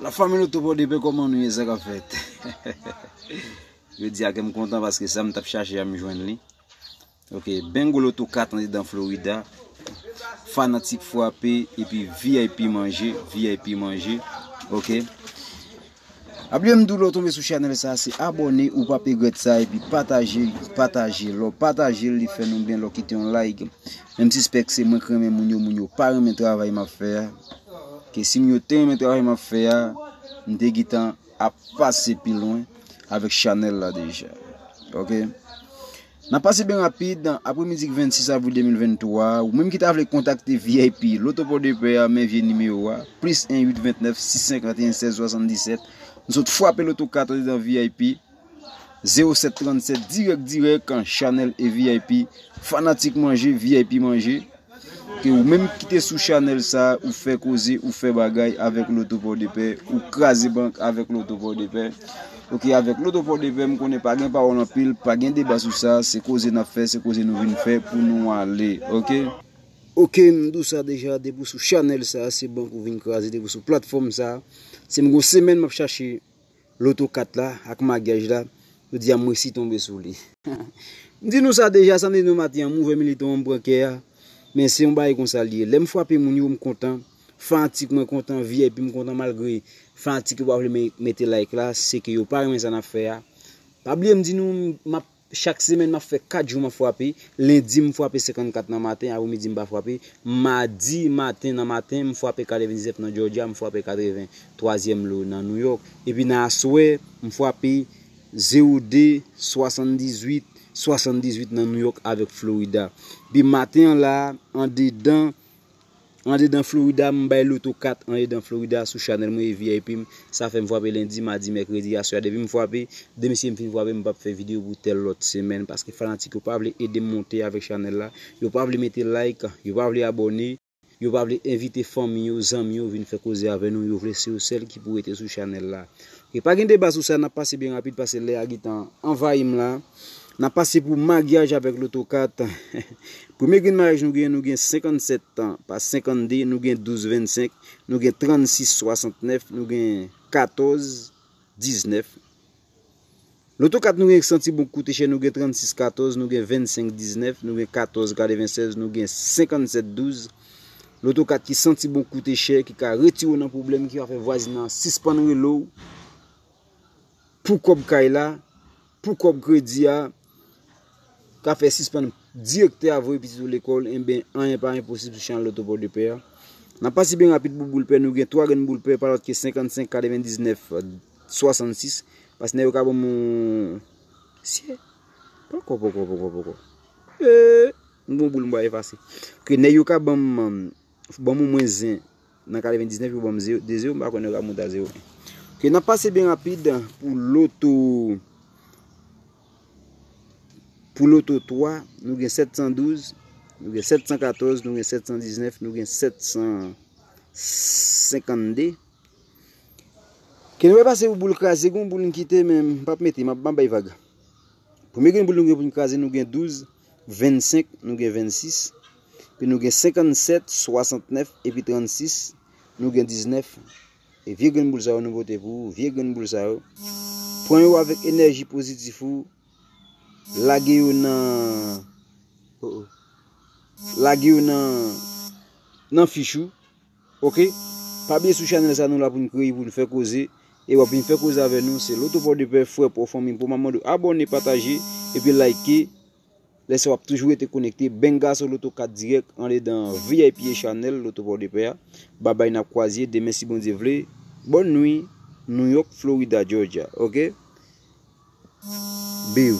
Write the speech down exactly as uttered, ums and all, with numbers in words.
Lafanmi Loto Pòdepè, kòman nou ye, sa k ap fèt? Jodi a kè m kontan paske sa m t ap chache a, m jwenn li. Ok, Bingo Loto kat andedan Florida. Fanatik frape epi V I P manje, V I P manje. Ok. Pa bliye m di w, lè w tonbe sou chanèl sa, se abòne, ou p ap regrèt sa, epi pataje, pataje. Lè w pataje l, li fè nou byen, lè w kite yon like. Men m sispèk se mwen k renmen moun yo, moun yo pa renmen travay m ap fè a. Ke si moun yo te renmen travay m ap fè a, m te gentan ap pase pi lwen avèk chanèl la deja. Ok. N ap pase byen rapid, apremidi vennsis avril de mil venntwa, ou menm ki ta vle kontakte V I P Loto Pòdepè a, men vye nimewo a, plis en uit ventnèf sis senkanteyen sèz swasanndisèt. Nou sot frape Loto kat andedan V I P, zewo sèt trannsèt, dirèk, dirèk, chanèl e V I P, fanatik manje, V I P manje. Ke ou menm ki te sou chanèl sa, ou fè koze, ou fè bagay avèk Loto Pòdepè, ou kraze bank avèk Loto Pòdepè. Ok, avèk Loto Pòdepè, m konnen pa gen pawòl anpil, pa gen deba sou sa, se koze n ap fè, se koze nou vin fè pou nou ale, ok? Ok, m di w sa deja, depi w sou chanèl sa, se bank ou vin kraze, depi w sou platfòm sa, se m gon semèn m ap chache Loto kat la ak maryaj la, jodi a m resi tonbe sou li. M di nou sa deja, samdi nou maten an, m ouvè militon an, m pran kè a. Men se yon bagay konsa l ye. Lè m frape moun yo, m kontan. Fanatik mwen kontan, V I P m kontan, malgre fanatik yo pa vle me-, mete like la, se ke yo pa renmen sa n ap fè a. Pa bliye m di nou, m ap, chak semèn m ap fè kat jou m ap frape. Lendi m frape senkannkat nan maten, apremidi m pa frape. Madi maten nan maten, m frape katrevendiznèf nan Georgia, m frape katreven twazyèm lo nan New York. Epi nan aswè, m frape zewo de, swasanndizuit, swasanndizuit nan New York avèk Florida. Epi maten an la, andedan, andedan Florida, m bay Loto kat andedan Florida sou chanèl mwen e V I P m. Sa fè m frape lendi, madi, mèkredi, aswè a. Depi m frape, demen si m fin frape, m p ap fè videyo pou tèl lòt semèn, paske fanatik yo pa vle ede m monte avèk chanèl la. Yo pa vle mete like, yo pa vle abòne. Yo pa vle envite fanmi yo, zanmi yo vin fè koze avè nou. Yo vle se yo sèl ki pou rete sou chanèl la. E pa gen deba sou sa, n ap pase byen rapid paske lè a gentan anvayi m la. N ap pase pou maryaj avèk Loto kat. Premye grenn maryaj nou gen, nou gen senkannsèt pa senkanndde, nou gen douz vennsenk, nou gen trannsis swasantnèf, nou gen katòz diznèf. Loto kat nou gen santi bon k koute chè, nou gen trannsis katòz, nou gen vennsenk diznèf, nou gen katòz katrevensèz, nou gen senkannsèt douz. Loto kat ki santi bon k koute chè, ki ka retire w nan pwoblèm, ki ka fè vwazinay sispann rele w pou kòb kay la, pou kòb kredi a, ka fè sispann direktè a voye pitit ou lekòl, enben, anyen pa enposib sou chanèl Loto Pòdepè a. N ap pase byen rapid pou boul pè, nou gen twa grenn boul pè, pa lòt ke senkannsenk, katrevendiznèf, swasannsis, paske nèg yo ka ban m yon, sye, poko, poko, poko, poko. Ee, m gon boul m ba efase. Ke nèg yo ka ban m, ban m omwen zen nan katrevendiznèf, yo ban m zewo, de zewo, m pa kwè nèg yo ka monte a zewo en. Ke n ap pase byen rapid pou Loto, pou Loto twa, nou gen sèt san douz, nou gen sèt san katòz, nou gen sèt san diznèf, nou gen sèt san senkannde. Ke nou pase pou boul kraze, gon boul m kite, men m p ap mete, m ap, m ap bay vag. Premye grenn boul nou gen pou n kraze, nou gen douz, vennsenk, nou gen vennsis, epi nou gen senkannsèt, swasantnèf, epi trannsis, nou gen diznèf. E vye grenn boul sa yo nou pote pou ou, vye grenn boul sa yo. Pran yo avèk enèji pozitif ou, lage yo nan, oh, oh. Lage yo nan, nan fich ou. Ok? Pa bliye sou chanèl sa nou la pou n kreye, pou n fè koze. E w ap vin fè koze avè nou, se Loto Pòdepè, frè, pò, fanmi, pou m ap mande w abòne, pataje, epi like. Lè sa w ap toujou rete konekte. Benga sou Loto kat dirèk andedan V I P e chanèl Loto Pòdepè a. Babay, n ap kwaze demen si Bondye vle. Bòn nwi, New York, Florida, Georgia. Ok? Biw.